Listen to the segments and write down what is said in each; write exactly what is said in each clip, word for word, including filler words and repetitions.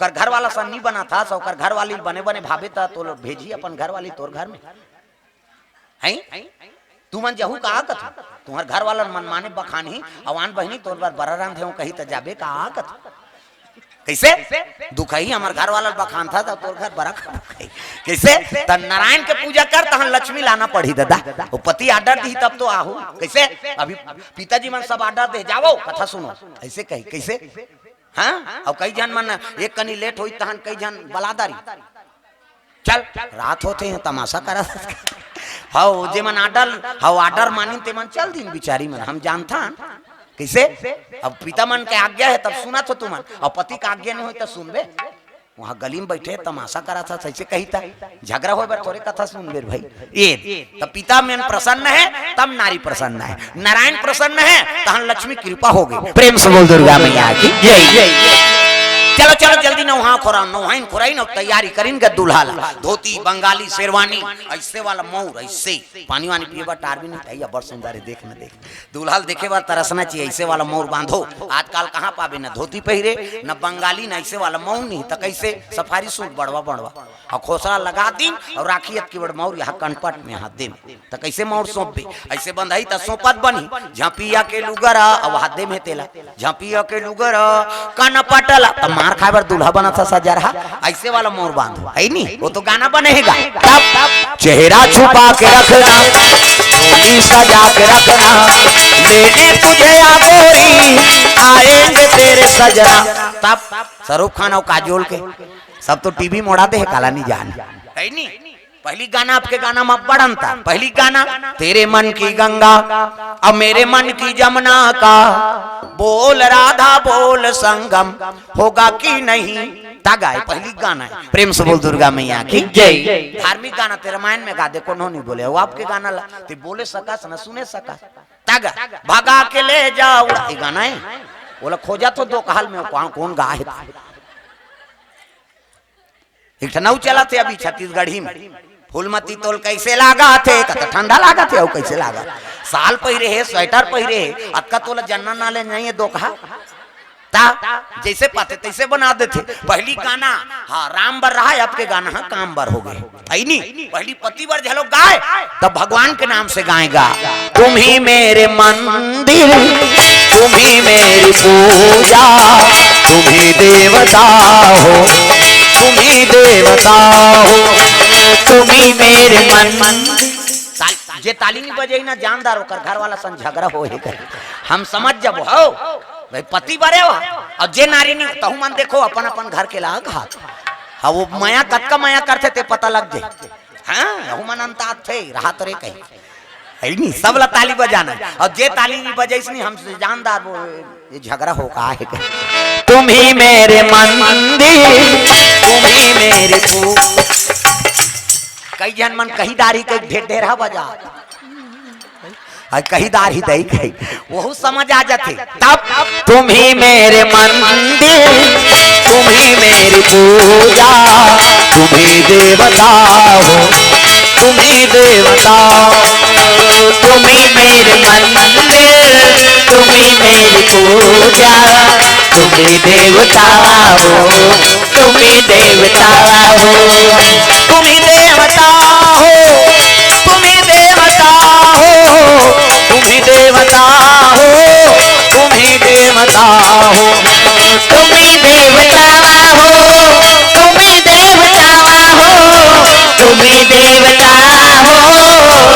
ओकर घर वाला सन नी बनाथस, ओकर घर वाली बने बने भाबे त तो भेजही अपन घर वाली तोर घर में। हैं? तुमन जहू का कथू? तुम्हर घर वाला मन माने बखानही, अउ आन बहिनी तोर बर बरा रांधे हंव कही त जाबे का कथू? कइसे? दुखही हमर घर वाला बखानथस त तोर घर बरा खाबो कही। कइसे? त नारायण के पूजा कर, तहन लक्ष्मी लाना पड़ही ददा। ओ पति order दिही तब तो आहू। कइसे? अभी पिताजी मन सब order दे, "जावो, कथा सुनो।" अइसे कही। कइसे? हाँ? अउ कई झन मन एक कनी late होही तहन कई झन बला डारही। चल, रात होथे, तमाशा करत। हव, जेमन order, हव, order मानिन तेमन चल दिन बिचारी मन, हम जानथन। कइसे? अब पिता मन के आज्ञा हे तब सुनत हो तुमन, अउ पति के आज्ञा नइ होही त सुनबे? उहाँ गली में बइठे तमाशा करत हस, अइसे कही त झगरा होय बर थोरे कथा सुनबे रे भई। ए, त पिता मन प्रसन्न हे तब नारी प्रसन्न हे, नारायण प्रसन्न हे तहन लक्ष्मी कृपा होगे। प्रेम से बोल दुर्गा मैया की जय। चलो चलो जल्दी नउहा खोरा, नउहाइन खोराइन अउ तैयारी करिन ग दूल्हा ला। धोती, बंगाली, शेरवानी, अइसे वाला मउर, अइसे पानी वानी पिए बर टार भी नहीं था, बड़ सुंदर हे, देख न देख। दूल्हा ल देखे बर तरसना चाहिए, अइसे वाला मउर बांधो। आजकल कहाँ पाबे, न धोती पहिरे, न बंगाली, न अइसे वाला मउर नहीं, त कइसे? सफारी सूट बड़वा बड़वा, अउ खोसरा लगा दिन, अउ राखी अतकी बड़ मउर यहाँ कनपट में हाथ दे में, त कइसे मउर सौंपबे? अइसे बंधही त सौंपत बनही, झपिया के लुगरा, अउ हाथ दे में तेला, झपिया के लुगरा, कनपट ला, त मार खाए बर दूल्हा बनत ह सजरहा, अइसे वाला मउर बांधो, हइ नी? ओ तो गाना बने हे गा। तब चेहरा छुपा के रखना, चोली सजा के रखना, लेने तुझे आ गोरी, आएंगे तेरे सजना। तब शाहरुख खान अउ काजोल के सब तो टीवी मोड़ा दे हे, काला नी जान। हइ नी? पहिली गाना, अब के गाना म बड़ अंतर। पहिली गाना, तेरे मन की गंगा, अब मेरे मन की जमुना का, बोल राधा बोल संगम, होगा कि नहीं? त गाए पहिली गाना हे। प्रेम से बोल दुर्गा मैया की जय। धार्मिक गाना ते रामायण में गा दे, कोनो नहीं बोले। अउ अब के गाना ला ते बोले सकस न सुने सकस। त गा, भगा के ले जा उड़ा, ये गाना हे। ओला खोजत हो दोकहा ल में, कौन, कौन गा हे? एक ठन अउ चलत हे अभी छत्तीसगढ़ी में, फूलमती तोल कइसे लागत हे, कत ठंडा लागत हे, अउ कइसे लागत? साल पहिरे हे, स्वेटर पहिरे हे, अतका तोला जनना नॉलेज नहीं हे दोकहा। त जइसे पाथे तइसे बना देथे। पहिली गाना, हाँ, राम बर रहा, अब के गाना, हाँ, काम बर होगे। हइ नी? पहिली पति बर घलो गाए, तब भगवान के नाम से गाए गा। तुम ही मेरे मंदिर, तुम ही मेरी पूजा, तुम ही देवता हो, तुम ही देवता हो, तुम ही मेरे मंदिर। ताल-, जे ताली नहीं बजाही ना, जानदार ओकर घर वाला सन झगरा होही कहे। हम समझ जाबो, हव? भई पति बरे हो, अउ जे नारी नहीं, तहू मन देखो अपन अपन घर के लाग हाथ। हाँ, ओ मया कतका मया करथे ते पता लग जाही। हाँ, अहू मन अंतात थे, राहत रे कही। हइ नी, सब ला ताली बजाना। अउ जे ताली नहीं बजाइस नहीं, हमसे जानदार वो, ये झगरा हो का हे कही। तुम ही मेरे मंदिर, तुम ही मेरी पू-, कई झन मन कही डारही कही ढेर ढेर हा बजा। अउ कही डारही दई कही, वहू समझ आ जाथे। तब तुम ही मेरे मंदिर, तुम ही मेरी पूजा, तुम ही देवता हो, तुम ही देवता हो, तुम ही मेरे मंदिर, तुम ही मेरी पूजा, तुम ही देवता हो, तुम ही देवता हो, तुम ही देवता हो, तुम ही देवता हो, तुम ही देवता हो, तुम ही देवता हो, तुम ही देवता हो, तुम ही देवता हो, तुम ही देवता हो,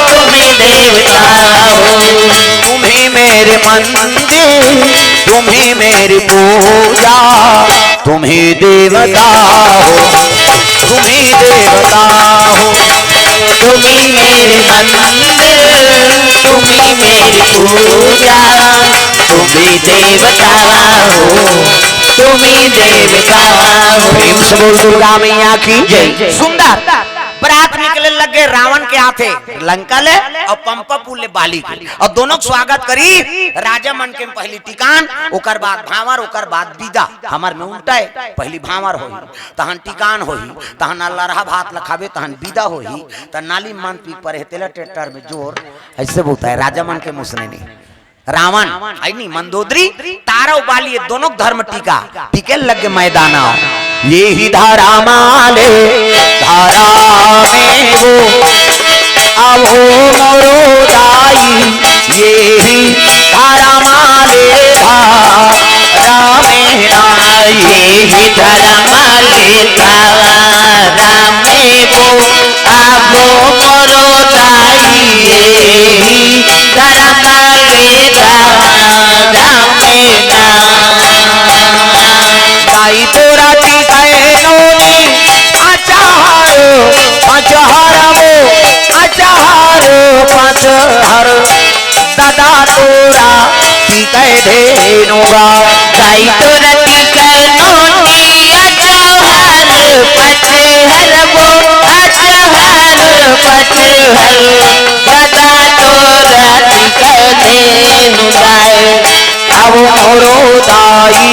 तुम ही देवता हो, तुम ही मेरे मंदिर, तुम ही मेरी पूजा, तुम ही देवता हो, तुम ही देवता हो, तुम ही मेरे मंदिर, तुम ही मेरी पूजा, तुम ही देवता हो, तुम ही देवता हो। प्रेम से बोल दुर्गा मैया की जय। सुंदर। बरात निकले लगे रावण के हाथे लंका ले अउ पंपापुर ले बाली के, अउ दोनों के स्वागत करी राजा मन के। पहिली टिकान, ओकर बाद भांवर, ओकर बाद बिदा। हमर में उल्टा हे, पहिली भांवर होही, तहन टिकान होही, तहन अल्लरहा भात ल खाबे, तहन बिदा होही। त नाली मन पी परे हे, तेला ट्रैक्टर में जोर, अइसे बोलता हे राजा मन के मुसने नहीं। रावण, हइ नी, मंदोदरी, तारा अउ बाली, ये दोनों के धर्म टीका, टीके लगे मैदाना। ये ही धर्म ले धर्म में वो, अब हो मोरो दाई, ये ही धर्म ले धर्म में ना, ये ही धर्म ले धर्म में वो, अब मोरो दाई, ये ही धर्म ले धर्म में ना। दाई तोरा टिकै नोनी, अचहर पचहर वो, अचहर पचहर। दादा तोरा टिकै धेनु गा। दाई तोरा टिकै नोनी, अचहर पचहर वो, अचहर पचहर। दादा तोरा टिकै धेनु गाय। अब मोरो दाई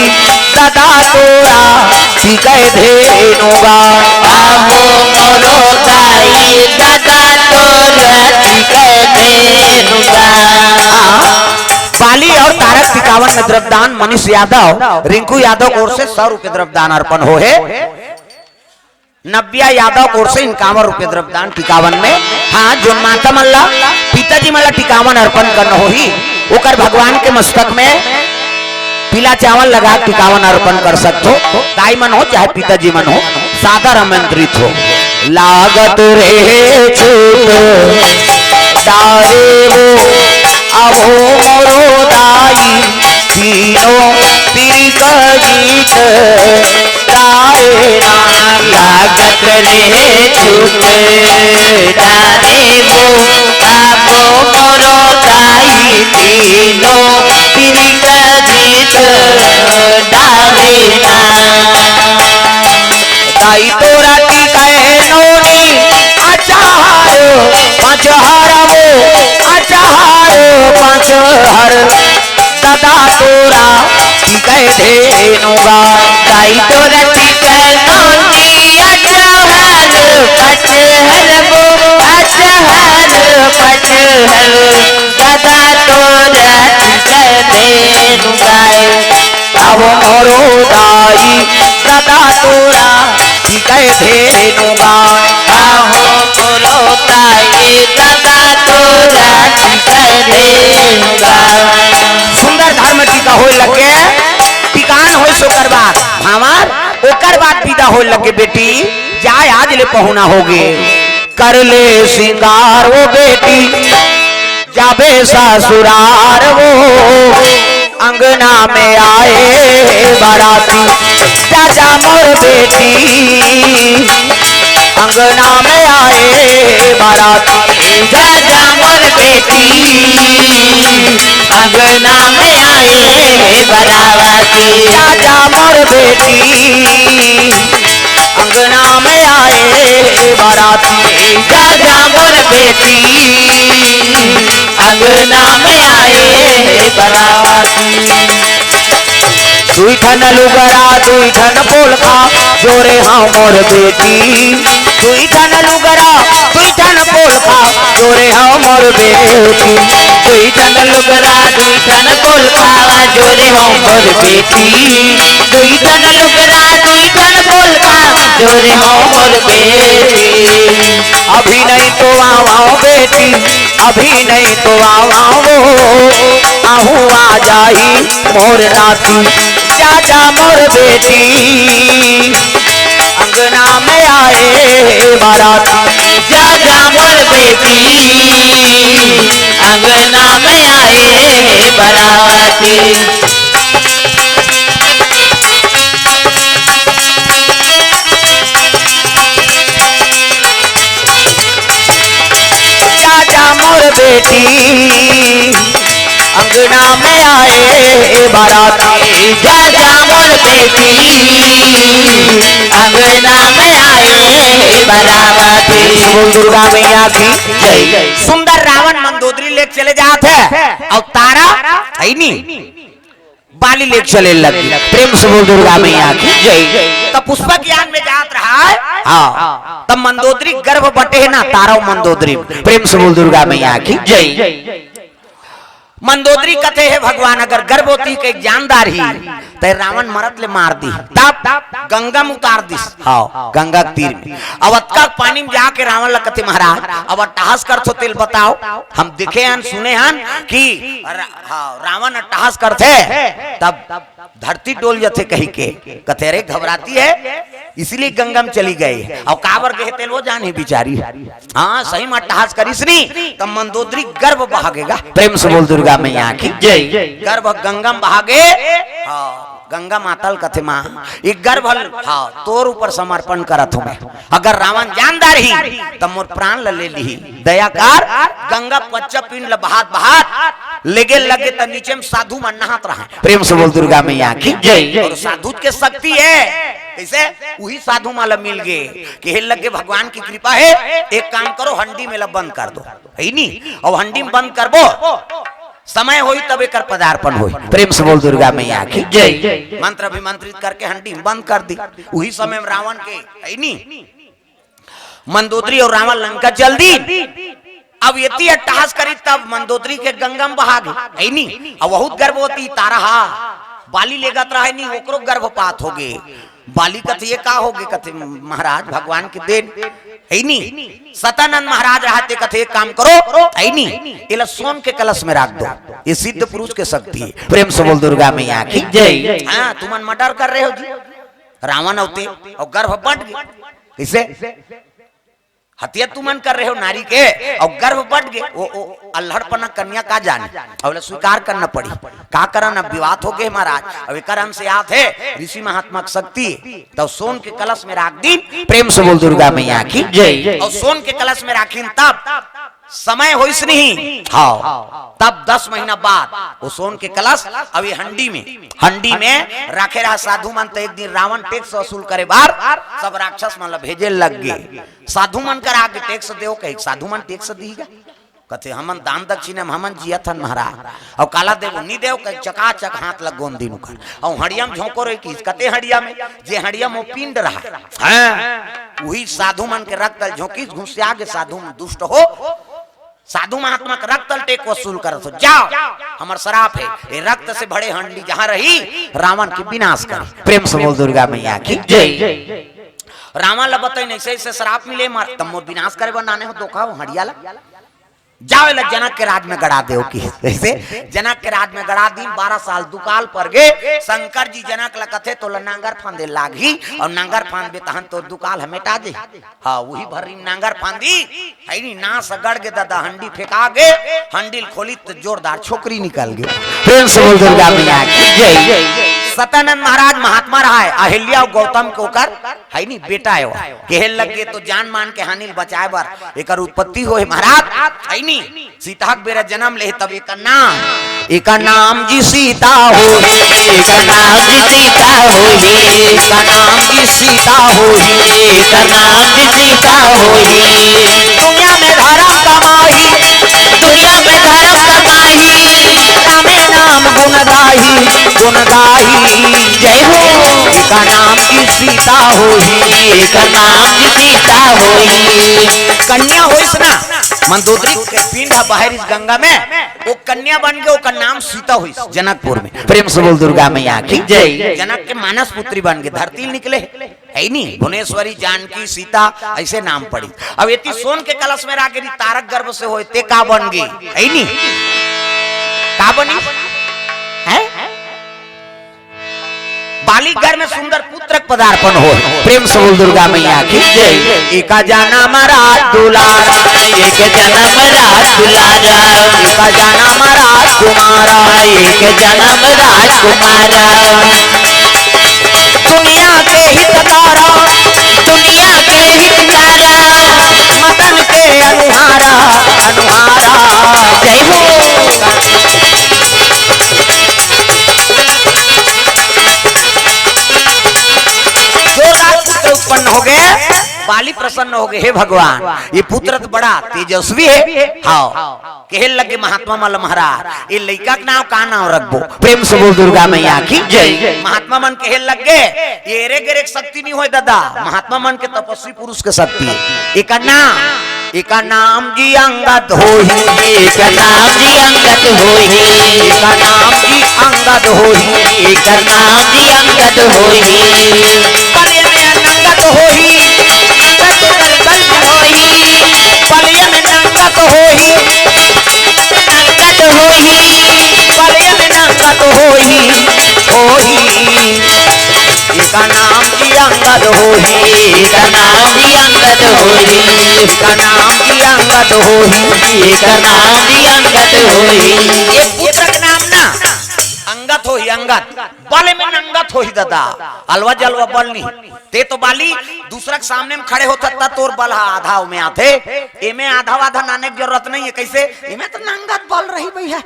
दादा तोरा टिकै धेनु गा। अब मोरो दाई दादा तोरा टिकै धेनु गा। हाँ, बाली अउ तारा के टिकावन में द्रव्यदान मनीष यादव, रिंकू यादव के ओर से सौ रुपये द्रव्यदान अर्पण होहे। नव्या यादव के ओर से इक्यावन रुपये द्रव्यदान टिकावन में। हाँ, जोन माता मन ला, पिताजी मन ला टिकावन अर्पण करना होही, ओकर भगवान के मस्तक में पीला चावल लगा के टिकावन अर्पण कर सकथो। दाई मन हो चाहे पिताजी मन हो, सादर आमंत्रित हो। लागत रहे चूत डारे वो, अब हो मोरो दाई, तीनों तिरिक गीत गाए ना। लागत रहे चूत डारे वो, अब मोरो दाई, तीनों तिरिक गीत गाए ना। दाई तोरा टिकै नोनी, अचहर पचहर वो, अचहर पचहर। दादा तोरा टिकै धेनु गा। दाई तोरा टिकै नोनी, अचहर पचहर वो, अचहर पचहर। दादा तोरा टिकै धेनु गाय। अब मोरो दाई दादा तोरा टिकै धेनु गा। आहो मोरो दाई दादा तोरा टिकै धेनु गा। सुंदर धर्म टीका होय लगे, टिकान होय सोकर बाद। हमार ओकर बाद विदा होय लगे बेटी, जाय आज ले पहुना होगे। कर ले सिंगार वो बेटी, जाबे ससुरार वो, अंगना में आए बाराती। जा जा मोर बेटी, अंगना में आए बाराती। जा जा मोर बेटी, अंगना में आए बाराती। जा जा मोर बेटी, अंगना में आए बाराती। जा जा मोर बेटी, अंगना में आए बाराती। दुई ठन लुगरा दुई ठन पोलखा, जोरे हव मोर बेटी। दुई ठन लुगरा दुई ठन पोलखा, जोरे हव मोर बेटी। दुई ठन लुगरा दुई ठन पोलखा, जोरे हव मोर बेटी। दुई ठन लुगरा दुई ठन पोलखा, जोरे हव मोर बेटी। अभी नहीं तो आवा बेटी, अभी नहीं तो आवा वो, आहू आ जाही मोर नाती। जा जा मोर बेटी, अंगना में आए बाराती। जा जा मोर बेटी, अंगना में आए बाराती। जा जा मोर बेटी, अंगना में आए बाराती। जा जा मोर बेटी, अंगना में आए बाराती। बोल दुर्गा मैया की जय। सुंदर रावण मंदोदरी लेके चले जात हे अउ तारा हइ नी, बाली लेके चले लगी। प्रेम से बोल दुर्गा मैया की जय। तब पुष्पक यान में जात रहा है। हाँ, तब मंदोदरी गर्भ बटे हे ना, तारा मंदोदरी। प्रेम से बोल दुर्गा मैया की जय। मंदोदरी कथे, "हे भगवान, अगर गर्भवती के जान डारही, त रावण मरत ले मार दी।" तब गंगा में उतार दिस। हाँ, गंगा के तीर में। अब अतका पानी में जाके रावण ला कथे, "महाराज, अब अट्टहास करथो तेला बताओ, हम देखे हन, सुने हन कि र-, हाँ, रावण अट्टहास करथे, तब धरती डोल जथे," कही के। कथे, "अरे, घबराती है, इसलिए गंगा में चली गई।" अउ काबर गे हे तेला वो जानही बिचारी। हाँ, सही में अट्टहास करिस नी, त मंदोदरी गर्भ बहा गे गा। प्रेम से बोल दुर्गा मैया की जय। गर्भ गंगा में बहा गे। हाँ, गंगा माता ल कथे, "माँ, ये गर्भ ल, हाँ, तोर ऊपर समर्पण करत हूँ मैं। अगर रावण जान डारही, त मोर प्राण ल ले लिही। दया कर।" गंगा पच्चा पिंड ल बहात बहात लेगे लगे, त नीचे में साधु मन नहात रहे। प्रेम से बोल दुर्गा मैया की जय। अउ साधु के शक्ति हे, कइसे? उही साधु मन ला मिल गे, कहे लगे, "भगवान की कृपा हे, एक काम करो, हंडी में ला बंद कर दो।" हे नी? अउ हंडी में बंद करबो, समय होही तब एकर पदार्पण होही। प्रेम से बोल दुर्गा मैया की जय। मंत्र अभिमंत्रित करके हंडी में बंद कर दी। उही समय में रावण के, हे नी, मंदोदरी अउ रावण लंका चल दी। अब एती अट्टहास करी तब मंदोदरी के गंगा में बहा गे, हे नी? अब बहुत गर्भवती तारा हा, बाली लेगत रहे नी, ओकरो गर्भपात हो गे। बाली कथे, "ये का हो गे?" कथे, "महाराज, भगवान के देन," हे नी? सतानंद महाराज रहते कथे, "एक काम करो," हे नी, "एला सोन के कलश में रख दो।" ये सिद्ध पुरुष के शक्ति हे। प्रेम से बोल दुर्गा मैया की जय। हाँ, तुमन मर्डर कर रहे हो जी, रावण होते अउ गर्भ बंट गे। कइसे? हत्या तुमन कर रहे हो नारी के, अउ गर्भ बंट गे। ओ, ओ अल्हड़पना कन्या का जाने, अउ एला स्वीकार करना पड़ी। का करन, अब विवाद हो गे महाराज, अब एकर अंश आत हे ऋषि महात्मा के शक्ति, तब सोन के कलश में राख दीन। प्रेम से बोल दुर्गा मैया की जय। अउ सोन के कलश में राखिन तब समय होइस नहीं, हाँ, तब दस महीना बाद वो सोन के कलश अभी हंडी में, हंडी में रखे रहा साधु मन। त एक दिन रावण टैक्स वसूल करे बार सब राक्षस मन ला भेजे लग गे। साधु मन करा के टैक्स देव कहे, साधु मन टैक्स दीगा। कथे, "हमन दान दक्षिणा में हमन जियत हन महाराज, अउ काला देव नी देव," कहे, चकाचक हाथ ला गोंद दीन उकर। अउ हंडिया में झोंको रही कि कते हंडिया में, जे हंडिया में वो पिंड रहा, हाँ, उही साधु मन के रक्त ल झोंकिस, घुसिया गे साधु मन दुष्ट हो, साधु महात्मा के रक्त ल टैक्स वसूल करत हो, जाओ, हमर श्राप हे, ये रक्त से भरे हंडी जहाँ रही, रावण के विनाश करे। प्रेम से बोल दुर्गा मैया की जय। रावण ला बताइन, "ऐसे ऐसे श्राप मिले, मर, तब मोर विनाश करे बर लाने हो धोखा हो हंडिया ला, जाओ एला जनक के राज में गड़ा देव।" कि ऐसे जनक के राज में गड़ा दीन। बारह साल दुकाल पर गे। शंकर जी जनक ला कथे, "तोला नांगर फांदे लागही, अउ नांगर फांदबे तहन तोर दुकाल ह मेटा दे।" हाँ, उही भर्री नांगर फांदी, हे नी, नास गड़ गे ददा, हंडी फेंका गे, हंडी ल खोली त जोरदार छोकरी निकल गे। प्रेम से बोल दुर्गा मैया की जय। सतानंद महाराज महात्मा रहा हे, अहिल्या अउ गौतम के ओकर, हे नी, बेटा हे वो। कहे लग गे, "तो जान मान के हानि ल बचाए बर एकर उत्पत्ति होहे महाराज," हे नी। सीता के बेरा जन्म ले तब एकर नाम, एकर नाम जी सीता होही, एकर नाम जी सीता होही, एकर नाम जी सीता होही, एकर नाम जी सीता होही। दुनिया में धर्म कमाही, दुनिया में धर्म कमाही, रामे नाम गुण गाही, गुण गाही। जय हो। एकर नाम जी सीता होही, एकर नाम जी सीता होही। कन्या होइस ना, मंदोदरी के पिंड ह बहारिस गंगा में, वो कन्या बन के ओकर नाम सीता होइस जनकपुर में। प्रेम से बोल दुर्गा मैया की जय। जनक के मानस पुत्री बन के धरती निकले, हे नी, भुवनेश्वरी जानकी सीता ऐसे नाम पड़ी। अब एती सोन के कलश में राखे रही, तारक गर्भ से होए, ते का बन गे, हे नी, का बनी है? बाली घर में सुंदर पुत्र के पदार्पण हो। प्रेम से बोल दुर्गा मैया की जय। एका जनम राज दुलारा, एक जनम राज दुलारा, एका जनम राजकुमारा, एक जनम राजकुमारा। दुनिया के हितकारा, दुनिया के हितकारा, मदन के अनुहारा, अनुहारा। जय हो। जोरदार पुत्र उत्पन्न हो गए, बाली प्रसन्न हो गए, "हे भगवान, ये पुत्र तो बड़ा तेजस्वी है।" हाँ, कहे लगे महात्मा मन ल, "महाराज, ये लइका के नाम का नाम रखबो?" प्रेम से बोल दुर्गा मैया की जय। महात्मा मन कहे लगे, "ये एरे गेरे के शक्ति नहीं होय दादा, महात्मा मन के तपस्वी पुरुष के शक्ति है। एकर नाम एकर नाम जी अंगद होही। एकर नाम जी अंगद होही। एकर नाम जी अंगद होही। एकर नाम जी अंगद होही। बलिया में नंगत होही। नंगत बल बल होही। बलिया में नंगत होही। नंगत होही। बलिया में नंगत होही। होही। एकर नाम जी अंगद होही। एकर नाम जी अंगद होही। एकर नाम जी अंगद होही। एकर नाम जी अंगद होही। ये पुत्र के नाम ना अंगद होही, अंगद। बल में नंगत होही दादा। अलवा जलवा बल नहीं। ते तो बाली दूसरा के सामने में खड़े होत हस, त तोर बल ह आधा ओमे आथे। एमे आधा आधा नाने के जरूरत नहीं है। कैसे? एमे तो नंगत बल रही भैया।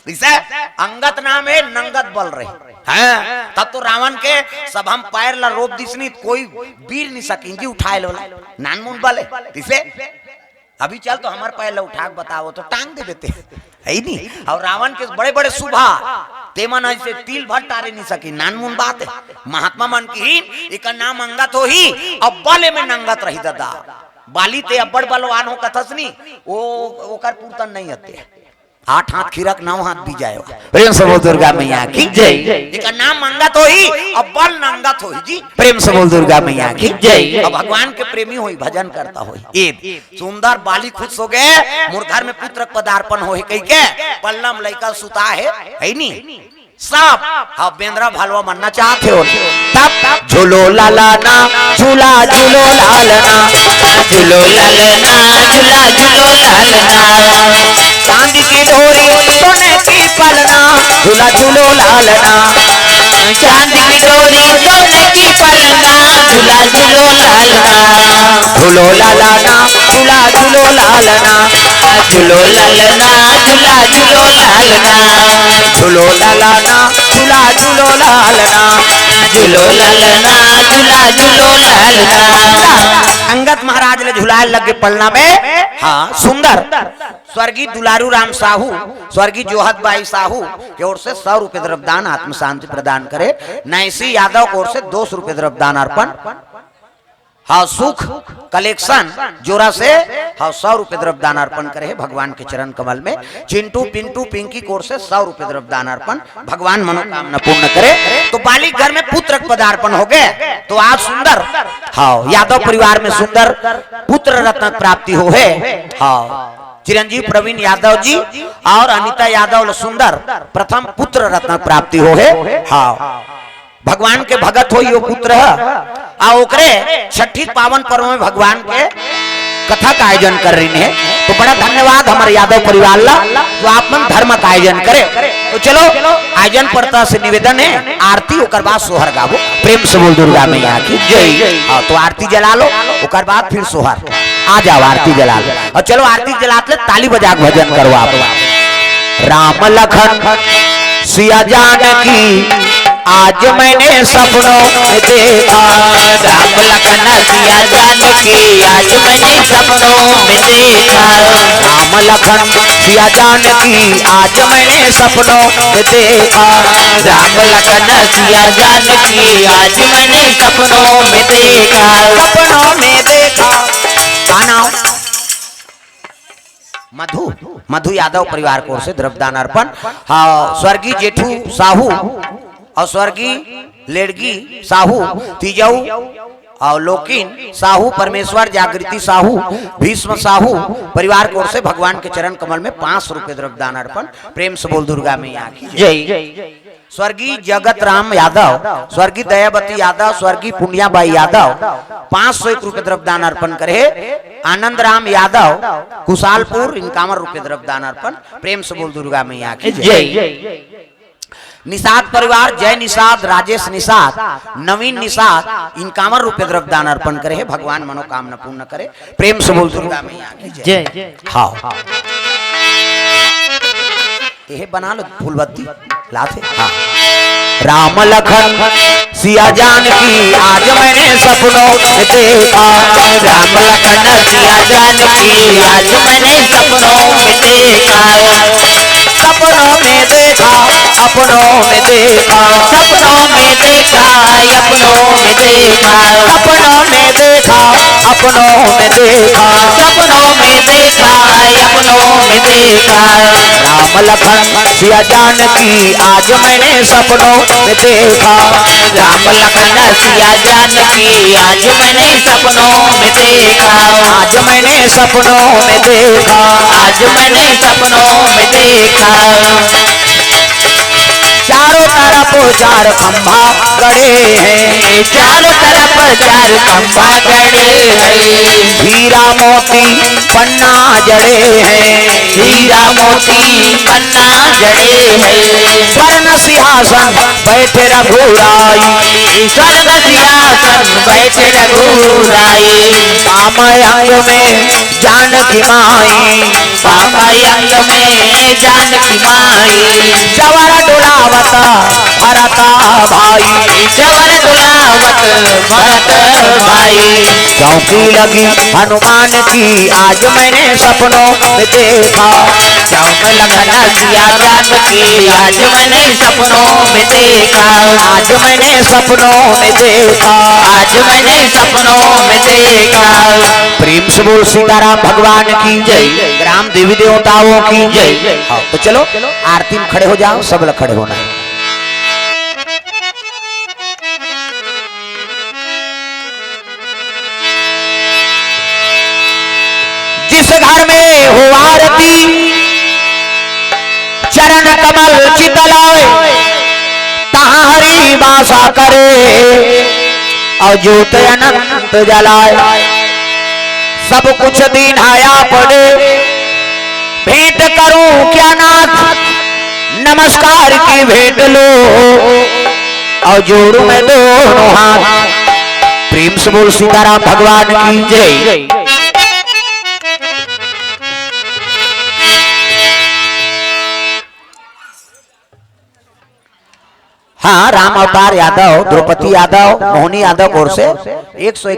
इसे अंगत नाम है, नंगत बल रही। हाँ, तब तो रावण के सभा म पैर ला रोप दिस नहीं, कोई बीर नहीं सकिन जी उठाए ला ओला। नानमुन बल है। इसे अभी चल तो हमर पैर ला उठा के बताओ तो टांग दे देते। है ही नहीं। और रावण के बड़े बड़े सुभा, ते मन ऐसे तिल भर टारे नहीं सकिन। नानमुन बात है। महात्मा मन किहिन, एकर नाम अंगत होही, अब बल में नंगत रही दादा। बाली ते अब्बड़ बलवान हो कथस नी, ओ, ओकर पुरतन नहीं हते। आठ हाथ खीरक, नौ हाथ बिजायो। प्रेम से बोल दुर्गा मैया की जय। एकर नाम अंगत होही, अब बल नंगत होही जी। प्रेम से बोल दुर्गा मैया की जय। अब भगवान के प्रेमी होही, भजन करता होही। ए सुंदर बाली खुश हो गए, मोर घर में पुत्र पदार्पण होही कहिके पलना म लइका सुता है, है नी? सब, हाँ, बेंदरा भलवा मन नचात हे। तब झूलो लालना, झूला झूलो लालना, झूलो लालना, झूला झूलो लालना। चांदी की डोरी, सोने की पलना, झूला झूलो लालना। चांदी की डोरी, सोने की पलना, झूला झूलो लालना। झूलो लालना, झूला झूलो लालना। झूलो लालना, झूला झूलो लालना। झूलो लालना, झूला झूलो लालना। झूलो लालना, झूला झूलो लालना। अंगद महाराज ले झुलाए लग गे पलना में। हाँ, सुंदर। स्वर्गीय दुलारू राम साहू, स्वर्गीय जोहत बाई साहू के ओर से सौ रुपए द्रव्यदान आत्म शांति प्रदान करे। नैसी यादव के ओर से दो सौ रुपए द्रव्यदान अर्पण। हाँ, सुख कलेक्शन जोरा से, हाँ, सौ रुपए द्रव्यदान अर्पण करे हे भगवान के चरण कमल में। चिंटू, पिंटू, पिंकी के ओर से सौ रुपए द्रव्यदान अर्पण। भगवान मनोकामना पूर्ण करे। तो बाली घर में पुत्र पदार्पण हो गए, तो आज सुंदर, हाँ, यादव परिवार में सुंदर पुत्र रत्न प्राप्ति हो है। हाँ, चिरंजीव प्रवीण यादव जी और अनिता यादव ल सुंदर प्रथम पुत्र रत्न प्राप्ति हो है। हाँ, भगवान के भगत हो यो पुत्र ह, आ ओकरे छठी पावन पर्व में भगवान के कथा का आयोजन कर रही है। तो बड़ा धन्यवाद हमारे यादव परिवार ला, जो आप मन धर्म का आयोजन करे। तो चलो, आयोजन परता से निवेदन है, आरती ओकर बाद सोहर गाबो। प्रेम से बोल दुर्गा मैया की जय। हाँ, तो आरती जला लो, ओकर बाद फिर सोहर। आ जाओ, आरती जला लो। और चलो, आरती जलात ले ताली बजा के भजन करो आप। राम लखन सिया जानकी आज मैंने सपनों में देखा। राम लखन सिया जानकी आज मैंने सपनों में देखा। राम लखन सिया जानकी आज मैंने सपनों में देखा। राम लखन सिया जानकी आज मैंने सपनों में देखा। सपनों में देखा। का नाम? मधु, मधु यादव परिवार की ओर से द्रव्यदान अर्पण। हाँ, स्वर्गीय जेठू साहू और स्वर्गीय लेड़गी साहू, तीजऊ और लोकिन साहू, परमेश्वर जागृति साहू, भीष्म साहू परिवार की ओर से भगवान के चरण कमल में पाँच सौ रुपए द्रव्यदान अर्पण। प्रेम से बोल दुर्गा मैया की जय। स्वर्गीय जगत राम यादव, स्वर्गीय दयावती यादव, स्वर्गीय पुनियाबाई यादव पाँच सौ एक रुपए द्रव्यदान अर्पण करे। आनंद राम यादव कुशालपुर इनकावन रुपए द्रव्यदान अर्पण। प्रेम से बोल दुर्गा मैया की जय। निषाद परिवार, जय निषाद, राजेश निषाद, नवीन निषाद इनकावन रुपए द्रव्यदान अर्पण करे हे। भगवान मनोकामना पूर्ण करे। प्रेम से बोल दुर्गा मैया की जय। हाँ, हाँ। यह बना लो फूलबत्ती, लाथे। हाँ। राम लखन सिया जानकी आज मैंने सपनों में देखा। राम लखन सिया जानकी आज मैंने सपनों में देखा। सपनों में देखा, सपनों में देखा, सपनों में देखा, सपनों में देखा, सपनों में देखा, सपनों में देखा, सपनों में देखा, सपनों में देखा। राम लखन सिया जानकी आज मैंने सपनों में देखा। राम लखन सिया जानकी आज मैंने सपनों में देखा। आज मैंने सपनों में देखा। आज मैंने सपनों में देखा। चारों तरफ चार खंभा गड़े हैं। चारों तरफ चार खंभा गड़े हैं। हीरा मोती पन्ना जड़े हैं। हीरा मोती पन्ना जड़े हैं। स्वर्ण सिंहासन बैठे रघुराई। स्वर्ण सिंहासन बैठे रघुराई। बाम अंग में जानकी माई। बाम अंग में जानकी माई। जवर डुलावत भरत भाई। जवर डुलावत भरत भाई। चौकी लगी हनुमान की आज मैंने सपनों में देखा। चौक लखन सिया जानकी आज मैंने सपनों में देखा। आज मैंने सपनों में देखा। आज मैंने सपनों में देखा। प्रेम से बोल सीताराम भगवान की जय। ग्राम देवी देवताओं की जय। हाँ, तो चलो आरती में खड़े हो जाओ, सब लोग खड़े होना है। जिस घर में हो आरती, चरण कमल चित लाए, तहाँ हरि वासा करे, और ज्योत अनंत जलाए। सब कुछ दीन्हा आप दे, भेंट करूं क्या नाथ, नमस्कार की भेंट लो, और जोड़ू मैं दोनों हाथ। प्रेम से बोल सीताराम भगवान की जय। हाँ, राम अवतार यादव, द्रौपदी यादव, मोहनी यादव की ओर से एक सौ एक